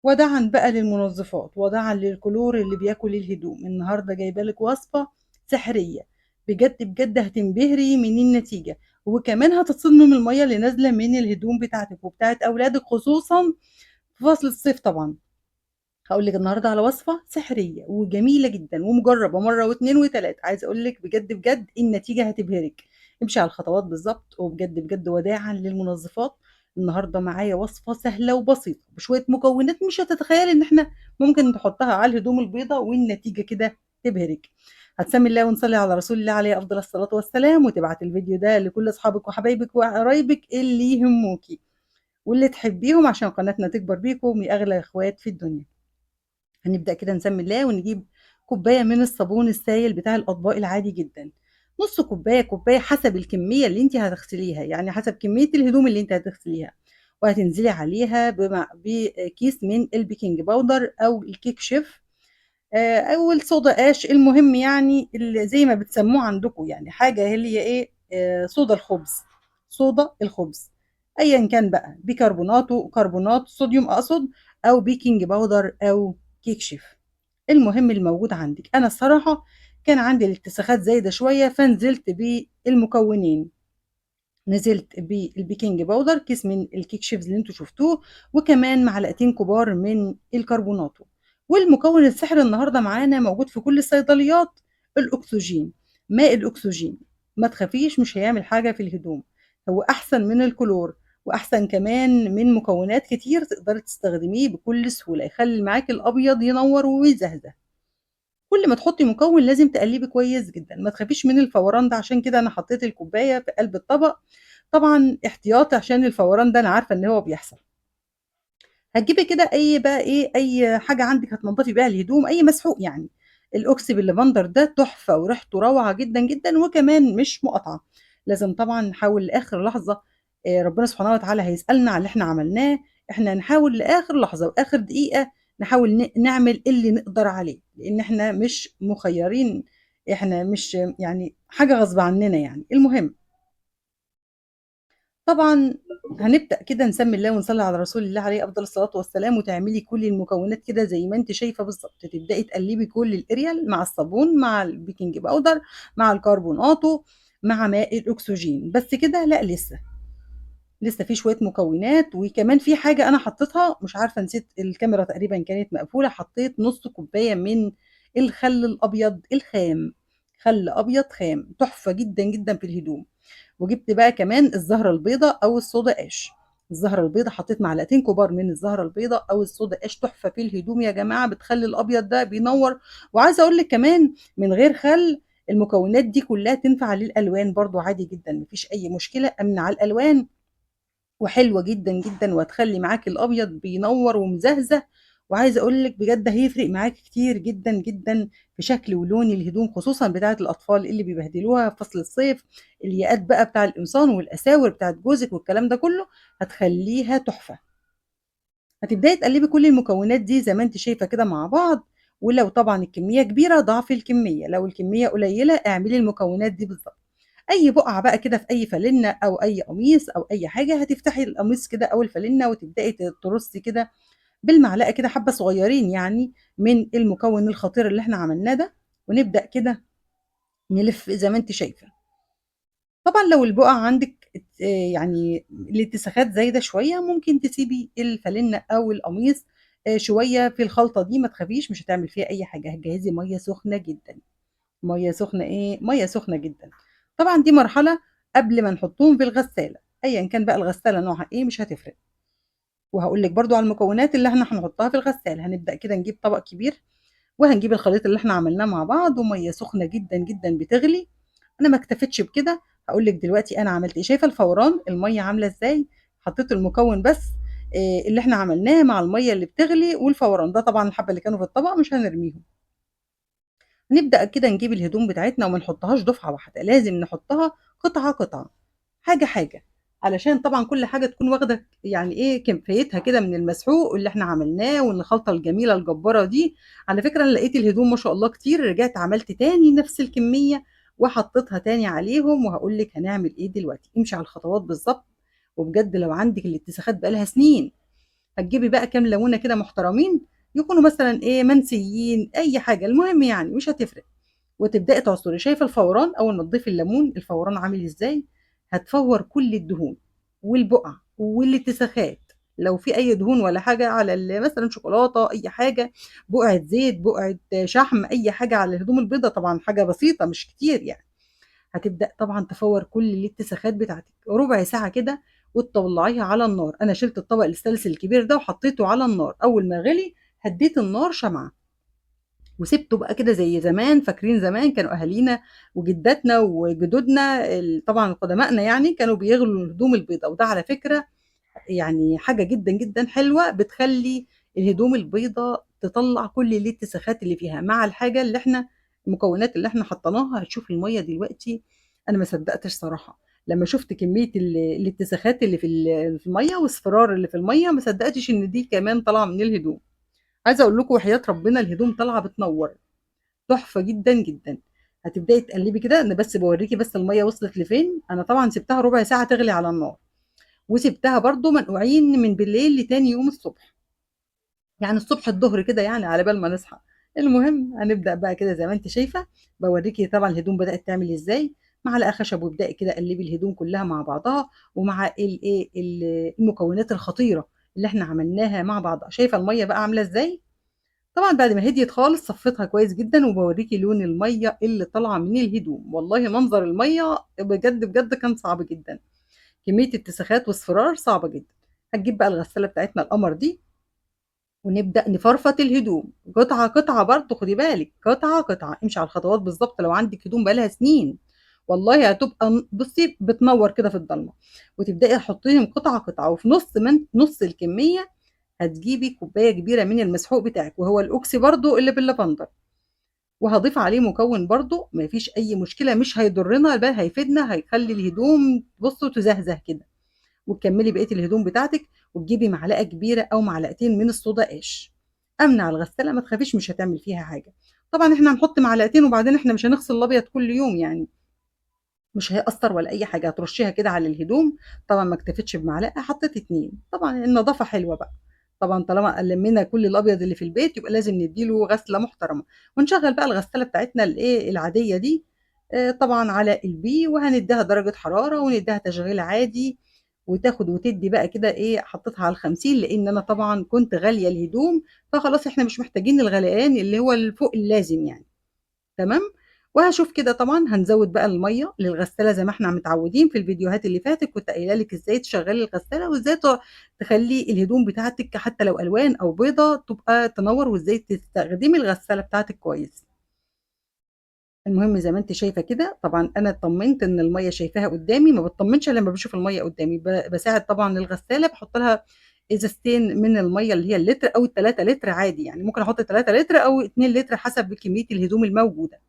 وداعًا بقى للمنظفات، وداعًا للكلور اللي بياكل الهدوم. النهارده جايبة لِك وصفة سحرية، بجد بجد هتنبهري من النتيجة، وكمان هتتصدمي من المَيّة اللي نازلة من الهدوم بتاعتِك وبتاعة أولادِك خصوصًا في فصل الصيف طبعًا. هاقول لِك النهارده على وصفة سحرية وجميلة جدًا ومجربة مرة و2 و3، عايزة أقول لِك بجد بجد النتيجة هتبهرِك. امشي على الخطوات بالضبط، وبجد بجد وداعًا للمنظفات. النهارده معايا وصفة سهلة وبسيطة بشوية مكونات مش هتتخيلي إن إحنا ممكن نحطها على الهدوم البيضا والنتيجة كده تبهرِك. هتسمي الله ونصلي على رسول الله عليه أفضل الصلاة والسلام، وتبعتي الفيديو ده لكل أصحابِك وحبايبِك وقرايبِك اللي يهموكِ واللي تحبيهم عشان قناتنا تكبر بيكم يا أغلى إخوات في الدنيا. هنبدأ كده نسمي الله ونجيب كوباية من الصابون السايل بتاع الأطباق العادي جدًا، نُص كوباية، كوباية حسب الكمية اللي أنتِ هتغسليها، يعني حسب كمية الهدوم اللي أنتِ هتغسليها، وهتنزلي عليها بكيس من البيكنج باودر أو الكيك شيف، أو الصودا آش، المهم يعني اللي زي ما بتسموه عندكم، يعني حاجة اللي هي إيه، صودا الخبز، صودا الخبز، أيًا كان بقى بيكربوناتو، كربونات صوديوم أقصد، أو بيكنج باودر أو كيك شيف، المهم الموجود عندِك. أنا الصراحة كان عندي الاتساخات زايدة شوية فنزلت بالمكونين، نزلت بالبيكنج باودر كيس من الكيك شيفز اللي انتوا شفتوه، وكمان معلقتين كبار من الكربوناتو. والمكون السحري النهارده معانا موجود في كل الصيدليات، الأكسجين، ماء الأكسجين. ما تخافيش مش هيعمل حاجة في الهدوم، هو أحسن من الكلور وأحسن كمان من مكونات كتير تقدري تستخدميه بكل سهولة، يخلي معاكي الأبيض ينور ويزهزه. كل ما تحطي مكون لازم تقلبي كويس جدا، ما تخافيش من الفوران ده، عشان كده أنا حطيت الكوباية في قلب الطبق طبعا احتياطي عشان الفوران ده أنا عارفة إن هو بيحصل. هتجيبي كده أي بقى إيه، أي حاجة عندك هتنضفي بيها الهدوم، أي مسحوق يعني. الأوكسي باللافندر ده تحفة وريحته روعة جدًا جدًا، وكمان مش مقاطعة. لازم طبعًا نحاول لآخر لحظة، ربنا سبحانه وتعالى هيسألنا على اللي إحنا عملناه، إحنا نحاول لآخر لحظة وآخر دقيقة نحاول نعمل اللي نقدر عليه، لإن إحنا مش مخيرين، إحنا مش يعني حاجة غصب عننا يعني. المهم طبعًا هنبدأ كده نسمي الله ونصلي على رسول الله عليه أفضل الصلاة والسلام، وتعملي كل المكونات كده زي ما أنتِ شايفة بالضبط. تبدئي تقلبي كل الأريال مع الصابون مع البيكنج باودر مع الكربوناتو مع ماء الأكسجين. بس كده؟ لأ لسه، لسه في شوية مكونات. وكمان في حاجة أنا حطيتها مش عارفة نسيت، الكاميرا تقريبًا كانت مقفولة، حطيت نص كوباية من الخل الأبيض الخام، خل أبيض خام تحفة جدًا جدًا في الهدوم. وجبت بقى كمان الزهرة البيضاء أو الصودا آش. الزهرة البيضاء حطيت معلقتين كبار من الزهرة البيضاء أو الصودا آش، تحفة في الهدوم يا جماعة، بتخلي الأبيض ده بينور. وعايزة أقول لك كمان من غير خل المكونات دي كلها تنفع للألوان برضو عادي جدًا، مفيش أي مشكلة، أمن على الألوان وحلوة جدًا جدًا، وهتخلي معاك الأبيض بينور ومزهزه. وعايزة أقول لك بجد هيفرق معاك كتير جدًا جدًا في شكل ولون الهدوم، خصوصًا بتاعة الأطفال اللي بيبهدلوها في فصل الصيف، الياقات بقى بتاع القمصان والأساور بتاعة جوزك والكلام ده كله، هتخليها تحفة. هتبدأي تقلبي كل المكونات دي زي ما انت شايفة كده مع بعض، ولو طبعًا الكمية كبيرة ضعفي الكمية، لو الكمية قليلة اعملي المكونات دي بالظبط. أي بقعة بقى كده في أي فالينة أو أي قميص أو أي حاجة، هتفتحي القميص كده أو الفالينة وتبدأي ترصي كده بالمعلقة كده حبة صغيرين يعني من المكون الخطير اللي احنا عملناه ده، ونبدأ كده نلف زي ما انت شايفة. طبعًا لو البقع عندك الاتساخات زايدة شوية، ممكن تسيبي الفالينة أو القميص، شوية في الخلطة دي، ما تخافيش مش هتعمل فيها أي حاجة. هتجهزي مية سخنة جدًا، مية سخنة إيه؟ مية سخنة جدًا. طبعًا دي مرحلة قبل ما نحطهم في الغسالة، أيًا كان بقى الغسالة نوعها إيه مش هتفرق. وهقول لك برضو على المكونات اللي احنا هنحطها في الغسالة. هنبدأ كده نجيب طبق كبير، وهنجيب الخليط اللي احنا عملناه مع بعض، ومية سخنة جدًا جدًا بتغلي. أنا ما اكتفيتش بكده، هقول لك دلوقتي أنا عملت إيه. شايفة الفوران المية عاملة إزاي؟ حطيت المكون بس، اللي احنا عملناه مع المية اللي بتغلي والفوران ده، طبعًا الحبة اللي كانوا في الطبق مش هنرميهم. نبدأ كده نجيب الهدوم بتاعتنا وما نحطهاش دفعة واحدة، لازم نحطها قطعة قطعة، حاجة حاجة، علشان طبعًا كل حاجة تكون واخدة كفايتها كده من المسحوق اللي احنا عملناه والخلطة الجميلة الجبارة دي. على فكرة أنا لقيت الهدوم ما شاء الله كتير، رجعت عملت تاني نفس الكمية وحطيتها تاني عليهم، وهقول لك هنعمل إيه دلوقتي. امشي على الخطوات بالظبط، وبجد لو عندك الاتساخات بقالها سنين هتجيبي بقى كام ليمونة كده محترمين، يكونوا مثلًا إيه، منسيين، أي حاجة، المهم يعني مش هتفرق، وتبدئي تعصري. شايفة الفوران أول ما تضيفي الليمون الفوران عامل إزاي؟ هتفوّر كل الدهون والبُقع والاتساخات، لو في أي دهون ولا حاجة على مثلًا شوكولاتة، أي حاجة، بُقعة زيت، بُقعة شحم، أي حاجة على الهدوم البيضا، طبعًا حاجة بسيطة مش كتير يعني. هتبدأ طبعًا تفوّر كل الاتساخات بتاعتِك، ربع ساعة كده وتطلّعيها على النار. أنا شِلت الطبق الستانلس الكبير ده وحطيته على النار، أول ما غلي هدّيت النار شمعة. وسِبته بقى كده زي زمان، فاكرين زمان كانوا أهالينا وجداتنا وجدودنا طبعًا قدمائنا يعني كانوا بيغلوا الهدوم البيضا، وده على فكرة يعني حاجة جدًا، جدًا حلوة بتخلّي الهدوم البيضا تطلّع كل الاتساخات اللي فيها، مع الحاجة اللي إحنا المكونات اللي إحنا حطيناها. هتشوفي المَيّة دلوقتي، أنا ما صدقتش صراحة، لمّا شُفت كمية الاتساخات اللي في المَيّة والصفرار اللي في المَيّة، ما صدقتش إن دي كمان طالعة من الهدوم. عايزة أقول لكم وحياة ربنا الهدوم طالعة بتنوّر، تحفة جدًا، جدًا. هتبدئي تقلّبي كده، أنا بس باوريكِ بس المَيّة وصلت لفين، أنا طبعًا سِبتها ربع ساعة تغلي على النار، وسِبتها برضه منقوعين من بالليل لتاني يوم الصبح. يعني الصبح الضهر كده يعني على بال ما نصحى. المهم هنبدأ بقى كده زي ما أنتِ شايفة، باوريكِ طبعًا الهدوم بدأت تعمل إزاي، معلقة خشب وابدئي كده قلّبي الهدوم كلها مع بعضها، ومع الإيه، المكونات الخطيرة اللي إحنا عملناها مع بعضها. شايفة المَيّة بقى عاملة إزاي؟ طبعًا بعد ما هديت خالص صفيتها كويس جدًا، وباوريكِ لون المَيّة اللي طالعة من الهدوم، والله منظر المَيّة بجد، بجد كان صعب جدًا. كمية اتساخات واصفرار صعبة جدًا. هتجيب بقى الغسالة بتاعتنا القمر دي، ونبدأ نفرفط الهدوم قطعة قطعة، برضه خدي بالِك قطعة قطعة، امشي على الخطوات بالضبط. لو عندِك هدوم بقى لها سنين والله هتبقى بُصي بتنور كده في الضلمة. وتبدئي تحطيهم قطعة قطعة، وفي نص من نص الكمية هتجيبي كوباية كبيرة من المسحوق بتاعِك، وهو الأوكسي برضه اللي باللافندر، وهاضيف عليه مكون برضه ما فيش أي مشكلة، مش هيضرنا بل هيفيدنا، هيخلي الهدوم بصوا تزهزه كده. وتكملي بقية الهدوم بتاعتك، وتجيبي معلقة كبيرة أو معلقتين من الصودا آش. أمنع على الغسالة ما تخافيش مش هتعمل فيها حاجة. طبعًا إحنا هنحط معلقتين، وبعدين إحنا مش هنغسل الأبيض كل يوم يعني، مش هيأثر ولا أي حاجة. هترشيها كده على الهدوم. طبعًا ما اكتفيتش بمعلقة، حطيت 2. طبعًا النظافة حلوة بقى، طبعًا طالما لمينا كل الأبيض اللي في البيت يبقى لازم نديله غسلة محترمة. ونشغل بقى الغسالة بتاعتنا الإيه العادية دي، طبعًا على البي، وهنديها درجة حرارة ونديها تشغيل عادي، وتاخد وتدي بقى كده إيه. حطيتها على ال50 لإن أنا طبعًا كنت غالية الهدوم، فخلاص إحنا مش محتاجين الغليان اللي هو فوق اللازم يعني. تمام؟ وهاشوف كده طبعًا هنزود بقى المَيّة للغسالة زي ما إحنا متعودين في الفيديوهات اللي فاتت، كنت قايلة لِك إزاي تشغّلي الغسالة وإزاي تخلّي الهدوم بتاعتِك حتى لو ألوان أو بيضة تبقى تنوّر، وإزاي تستخدمي الغسالة بتاعتِك كويس. المهم زي ما أنتِ شايفة كده، طبعًا أنا اتطمنت إن المَيّة شايفاها قدّامي، ما باتطمنش إلا لمّا باشوف المَيّة قدّامي، باساعد طبعًا الغسالة، باحط لها إزازتين من المَيّة اللي هي اللتر أو ال3 لتر عادي يعني، ممكن أحط 3 لتر أو 2 لتر حسب كمية الهدوم الموجودة.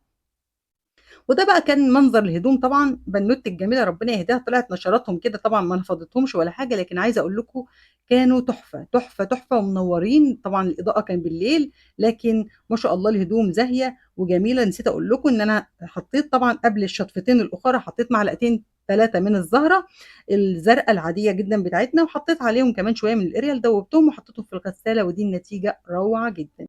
وده بقى كان منظر الهدوم. طبعًا بنوتي الجميلة ربنا يهديها طلعت نشراتهم كده، طبعًا ما نفضتهمش ولا حاجة، لكن عايزة أقول لكم كانوا تحفة، تحفة، تحفة ومنورين. طبعًا الإضاءة كان بالليل، لكن ما شاء الله الهدوم زاهية وجميلة. نسيت أقول لكم إن أنا حطيت طبعًا قبل الشطفتين الأخرى حطيت معلقتين 3 من الزهرة الزرقا العادية جدًا بتاعتنا، وحطيت عليهم كمان شوية من الإريال، دوبتهم وحطيتهم في الغسالة، ودي النتيجة روعة جدًا.